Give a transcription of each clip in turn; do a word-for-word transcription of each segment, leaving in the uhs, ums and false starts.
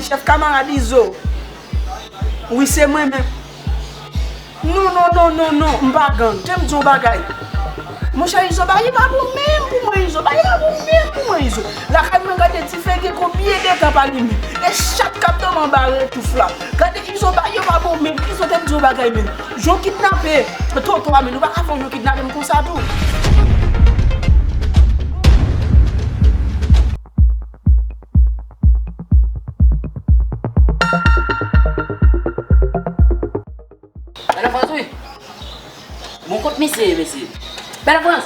Chèf kamarad Izo. Wi, se mwen menm. Non, non, non, non, non, m pa gang. Te m di w bagay. Monchè, Izo, bagay yo pa bon menm pou mwen, Izo. Bagay yo pa bon menm pou mwen, Izo. Lakay mwen, gade, dife gen konbyen de tan pa limen. E chat k ap dòmi anba retouf la. Gade, Izo, bagay yo pa bon menm. Izo, te m di w bagay menm. Jan w kidnape Toto a, men nou pa ka fè yon jan kidnape m konsa tou. Bèl Frans, wi. Bon, kot misye ye, mesye? Bèl Frans!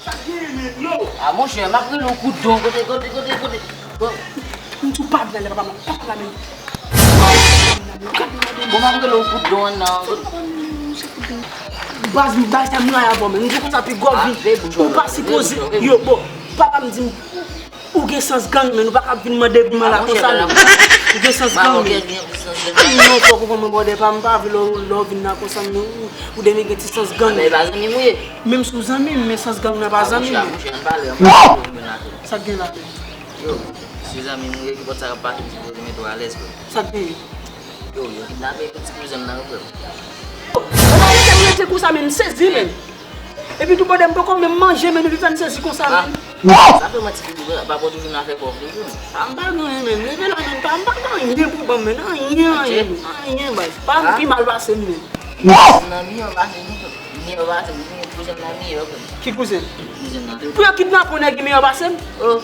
Sa gen, men, yo? A, monchè, m ap rele w kout don. Kote, kote, kote, kote? Bon. M di w pa vle ale, papa, m pa vle ale. Bon, m ap rele w kout don an nan. Baz, baz, sa m rayi avè w, men. M di w konsa, pi gwo vi. Ou pa sipoze, yo, bon, papa m di m, ou gen sans gang, men ou pa ka vin mande pou mwen la konsa, non. Ou gen sans gang, men. Non, fò w konprann mwen, brother, pa, m pa vle lè w vin la konsa, men ou, ou demen gen ti sans gang. Men pa zanmi m ou ye. Menm si w zanmi m, men sans gang nan pa zanmi m. Sa k gen la? Yo, si zanmi m ou ye, ki pòt sa k ap pase, m sipoze mete w alèz, frè. Sa k gen? Yo, yo kidnape ti kouzen m nan, wi, frè. Yo, pa rete m rete konsa, men m sezi, men. Epi tou, brother, m poko menm manje, men epi fè m sezi konsa, men. Sa fè manti ki pa bon toujou nan afè pòv, toujou. A, m pa gen anyen, men. Leve la, men, pa, m pa gen anyen pou ban m, men. Anyen, anyen, anyen, baz. Pa m ki mal pase m, men. Nan miyò pase nou, frè. Miyò pase nou, kouzen m nan miyò, frè. Ki kouzen? Kouzen nan. Pou yo kidnape yon nèg ki miyò pase m? Oh,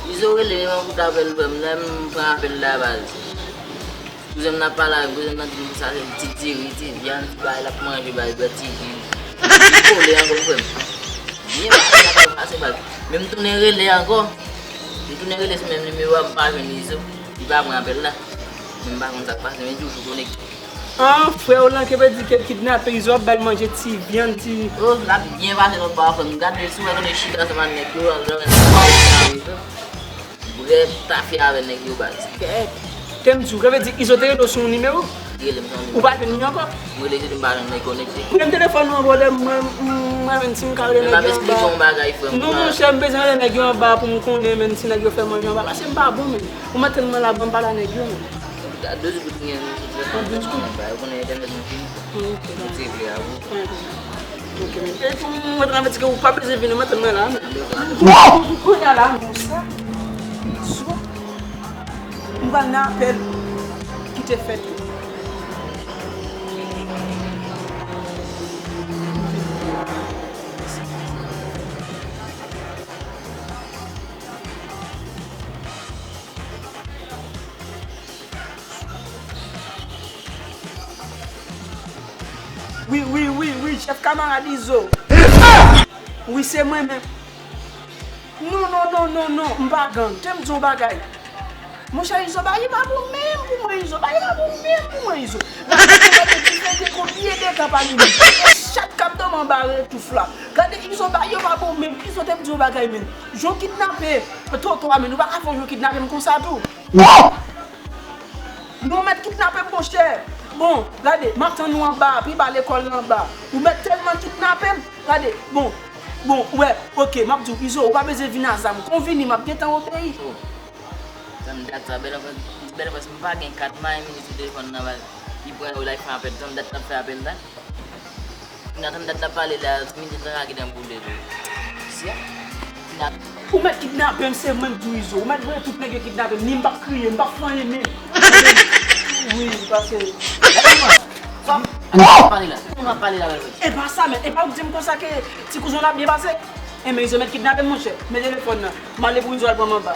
Izo rele m, m koute apèl, frè m. Lè m pran apèl la, baz. Kouzen m nan pale avè m, kouzen m nan di m sa se ti diri, ti vyann, ti bagay l ap manje, bay bwè ti ji. Li kole ankò, frè m. Byen pase, byen pase, baz. Men m tounen rele ankò. M tounen rele sou menm nimewo a, m pa jwenn Izo. Li pa pran apèl la. Men m pa konn sa k pase, men di w tou konekte. An, frè w lan, ki vle di ke kidnape Izo ap ba l manje ti vyann, ti. Oh, l ap byen pase lòt bò a, frè m. Gade, si w wè kote chita ansanm ak nèg yo, lè w wè nèg yo, brèf, tafya avè nèg yo, baz. Kèt. Te m di w, ki vle di Izo te rele w sou yon nimewo? Li rele m sou yon nimewo. Ou pa jwenn li ankò? M rele Izo, m pa jwenn nèg konekte. Premye telefòn nan, brother, mwen, mwen, mwen, si m ka rele nèg yo anba. Men m ap esplike w yon bagay, frè m. Non, monchè, m bezwen rele nèg yo anba pou m konnen, men si nèg yo fè manje anba. Pase m pa bon, men. Ou mèt tann mwen la, ban m pale a nèg yo, men. Douz goud gen, douz goud. Ba yo konnen entènèt mwen fini. Ok. Mwen te vle avou. Ok, men. E pou mwen te anvi di ke ou pa bezwen vini, mwen te mwen la, men. Kounye a la, non, sa. Izo. M pral nan apèl ki te fèt. Wi, wi, wi, wi, chèf kamarad Izo. Wi, se mwen menm. Non, non, non, non, non, m pa gang. Te m di w bagay. Monchè Izo, bagay pa bon menm pou mwen, Izo. Bagay pa bon menm pou mwen, Izo. Lakay mwen, gade, dife te konbyen de tan pa limen. E chat k ap dòmi anba retouf la. Gade, Izo, bagay yo pa bon menm. Izo, te m di w bagay menm. Jan w kidnape Toto a, men nou pa ka fè yon jan kidnape m konsa tou. Non, ou mèt kidnape m, monchè. Bon, gade, m ap tann ou anba, pi ba lekòl la anba. Ou mèt tèlman kidnape m. Gade, bon, bon, wè, ok, m ap di w, Izo, ou pa bezwen vin a zam. Kon vini, m ap gentan obeyi. Oh. Tann dat sa, bèl anfans, bèl anfans, m pa gen kat, m pa gen minit sou telefòn nan, baz. Li pran yo la, li fè apèl, tann dat l ap fè apèl la. N ap tann dat l ap pale la, ti minit la ka gentan boule tou. Sya. N ap. Ou mèt kidnape m, se mwen k di w Izo. Ou mèt voye tout nèg yo kidnape m, ni m p ap kriye, m p ap fè anyen menm. Wi, paske. Gade mwen. Sa m ap pale la. Sa m ap pale la, bèl. E pa sa, men. E pa ou k di m konsa ke ti kouzen w la ap byen pase? Enben, Izo mèt kidnape m, monchè. Men telefòn nan. M ale pou Izo al pran m anba.